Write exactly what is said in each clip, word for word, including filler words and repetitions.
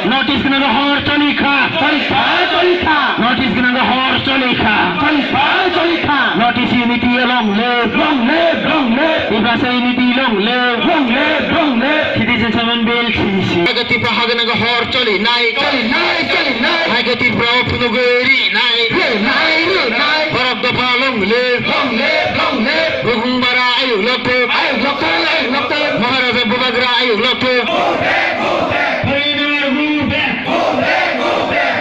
North East gwnang hor choli kha. Choli kha, choli kha. North East gwnang hor choli kha. Choli kha, choli kha. North East unity long live. Long live, long live. Tiprasa unity long live. Long live, long live. Citizens Amendment Bill sisi. Haikhe Tipra ha gwnang hor choli nai. Choli nai, choli nai. Haikhe Tipra o phunugwi ri nai. Ri nai, ri nai. Borok dopha long live. Long live, long live. Rugung bara ayuk lokthok. Ayuk lokthok, ayuk lokthok. Maharaja Bubagra ayuk lokthok.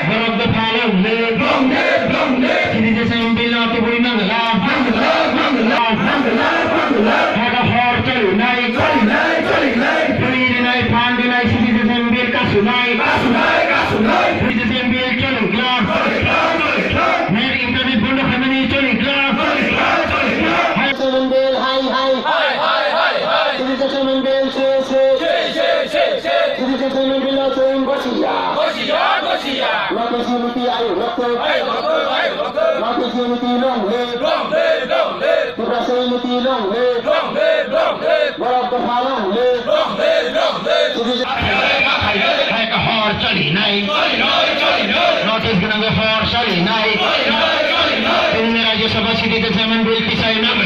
Borok dopha long live. Long live, long live. Citizens Amendment Bill no tubui mangla. Mangla, mangla, mangla, mangla. Haga hor choli nai. Choli nai, choli nai. Choli nai, phan nai, Citizens Amendment Bill kasu nai. Kasu nai, kasu nai. Citizens Amendment Bill choli kla. Choli kla, choli kla. Net internet bondo khamani choli kla. Choli kla, choli kla. Hai. Citizens Amendment Bill hai, hai. Hai, hai, hai, hai. Citizens Amendment Bill se, se. Se, se, se, se. Citizens Amendment Bill no choli gosia. Gosia, gosia. North East unity ayuk lokthok. Ayuk lokthok, ayuk lokthok. North East unity long live. Long live, long live. Tiprasa unity long live. Long live, long live. Borok dopha long live. Long live, long live. Citizen. Hai ka hor choli nai. Choli nai, choli nai. North East gwnang hor choli nai. Choli nai, choli nai. Tini Rajya Sabha Citizens Amendment Bill tisai nang.